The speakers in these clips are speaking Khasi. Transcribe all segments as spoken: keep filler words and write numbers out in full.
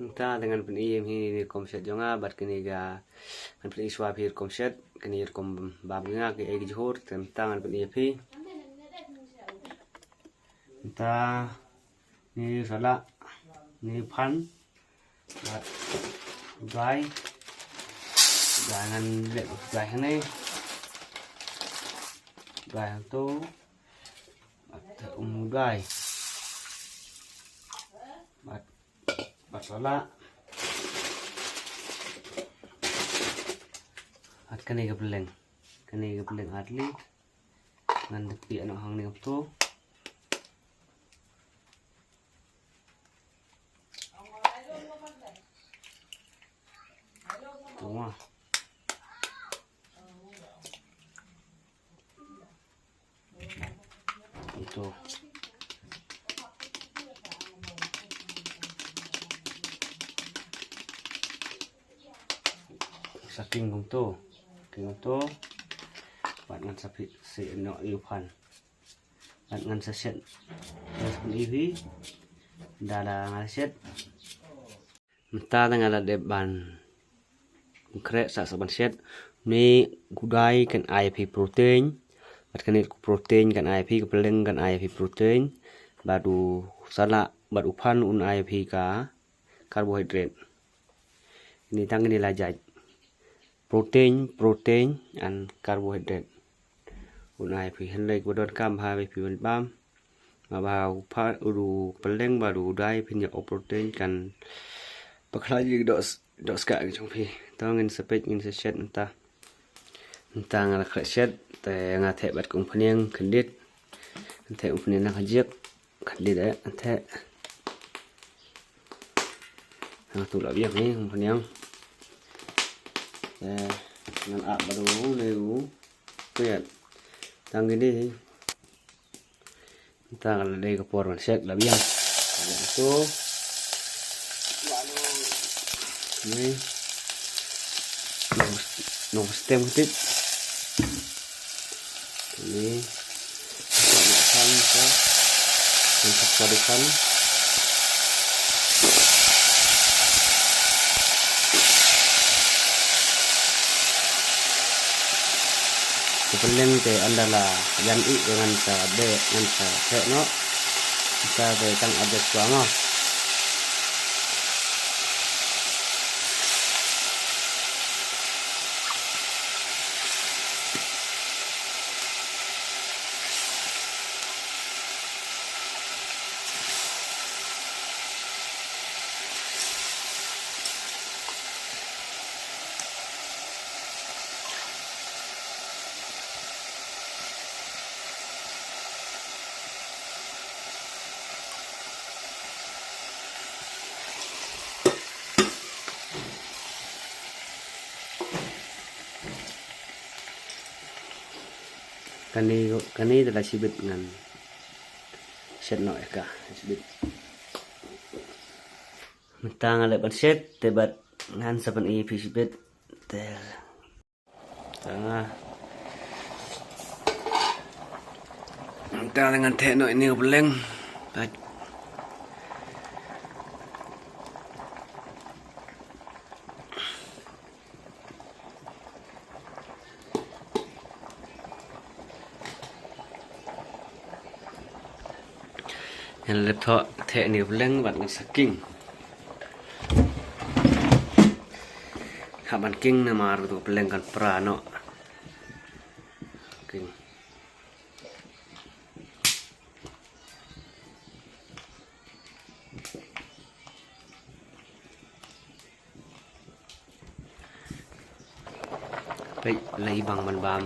Mynta te ngan pyni ïa phi ne rukom shet jong nga bad kane ka, ngan pyni shuwa phi rukom shet, kane rukom bam jong nga ki ei ki jhur, te mynta ngan pyni ïa phi. Mynta ne sala, ne phan, bad dwai, dwai ngan leh dwai hangne, dwai hangto, bad um dwai, bad, bad sala, bad kane ka pylleng, kane ka pylleng atli, ngan da pih noh hangne kumto. Tungwa. Ito. Sa king kumto. King kumto. Bad ngan sa pih, sa noh ïa u phan. Bad ngan sa shet. Ngan sa pyni ïa phi. Da la ngan shet. Mynta te nga la dep ban khreh sa sa ban shet. Une u dwai kan ai ïa phi protein. Bad kane ka protein kan ai ïa phi, ka pylleng kan ai ïa phi protein. Bad u sala, bad u phan un ai ïa phi ka carbohydrate. Kine tang kine la jait. Protein, protein and carbohydrate. Un ai ïa phi, hynrei kaba donkam bha ïa phi ban bam. Namar ba u pha, u pylleng bad u dwai phin ïoh protein kan bakhlaiñ ïa ki doh, dohskah ki jong phi. To ngin sa peit, ngin sa shet mynta. Mynta nga la khreh shet, te nga theh bad ka umphniang khyndiat. Nga theh umphniang na ka jiak. Khyndiat eh, nga theh. Hangtu la biang hi, umphniang. Eh, ngan ap bad u ne u. Peit. Tang kine hi. Mynta ka la dei ka por ban shet la biang. Ka la tu. Ni. Nong, nong stem ka tip. Ni. Nong stem ka tip. Nong stem ka tip. Ka pylleng te ynda la ïan ih te ngan sa dei, ngan sa theh noh. Mynta te tang update shuwa mo. Kane, kane da la shibit ngan shet noh ïa ka shibit. Mynta nga leh ban shet te bad ngan sa pyni ïa phi shibit te. Tang. Mynta ngan theh noh ïa ine u pylleng. Bad ngan leh thoh theh ine u pylleng bad ngan sa king. Hap ban king namar tu pylleng kan pra noh. King. Peit la i bang ban bam.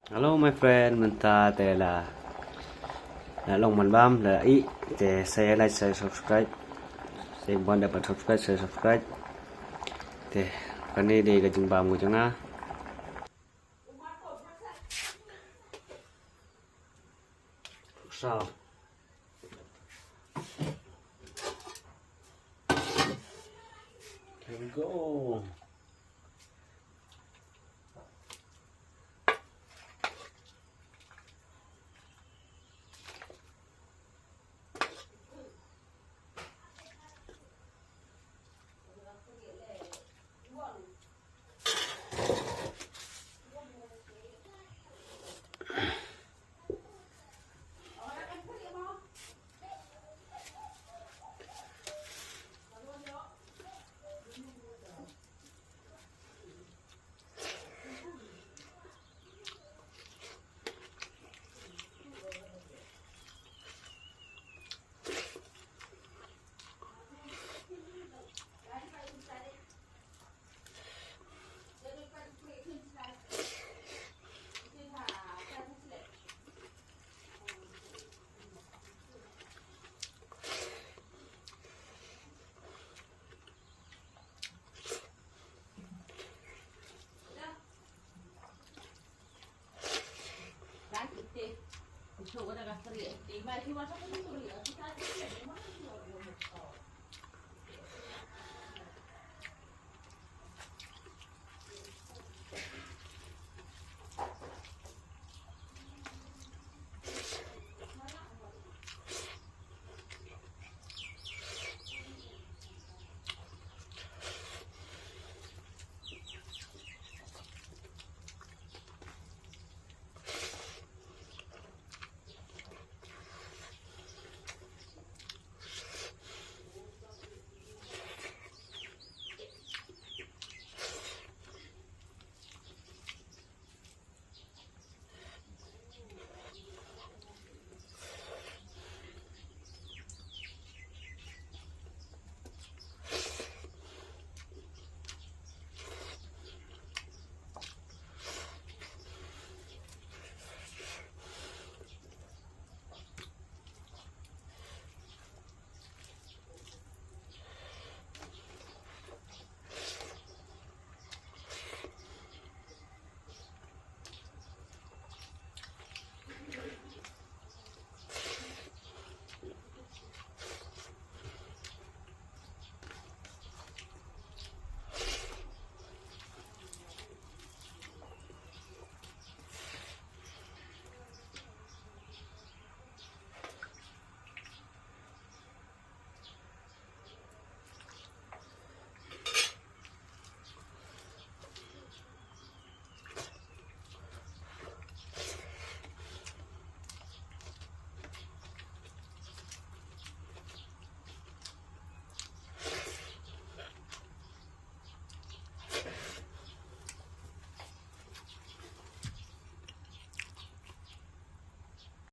Hello my friend, mynta te la, la long ban bam la i, te sa like, sa subscribe. Te ban da ban subscribe, sa subscribe. Te kane dei ka jingbam ka jong nga. Sao. Here we go.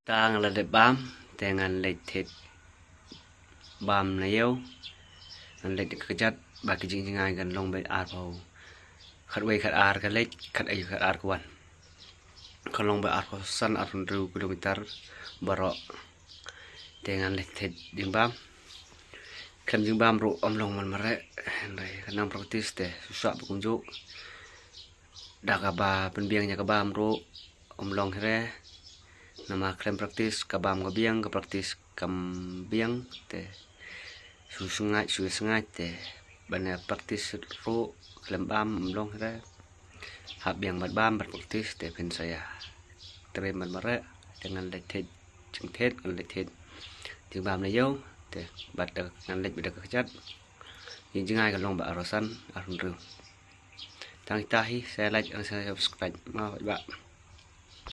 Ta nga la dep bam, te ngan leit thied bam na ïew. Ngan leit da ka kjat, ba ki jingjngai kan long beit arphew. Khatwei khatar ka leit, khataiu khatar ka wan. Kan long beit arphew san, arphew hynriew kilometer baroh. Te ngan leit thied jingbam. Khlem jingbam ruh ym long ban mareh. Hynrei ka nang practice te, shu sah bad kumjuh. Da kaba pynbiang ïa ka bam ruh ym long hi re. Namar khlem practice, ka bam ka biang, ka practice kam biang te. Shu sngaid, shu sngaid te. Ban ïa practice ruh khlem bam ym long hi re. Hap biang bad bam bad practice te phin sa ïa trei bad mareh. Te ngan leit thied jingthied, ngan leit thied jingbam na ïew te, bad da ngan leit bad da ka kjat. Jingjngai kan long beit arphew san, arphew hynriew. Tang ita hi, sa like, sa subscribe. Ma bad ba.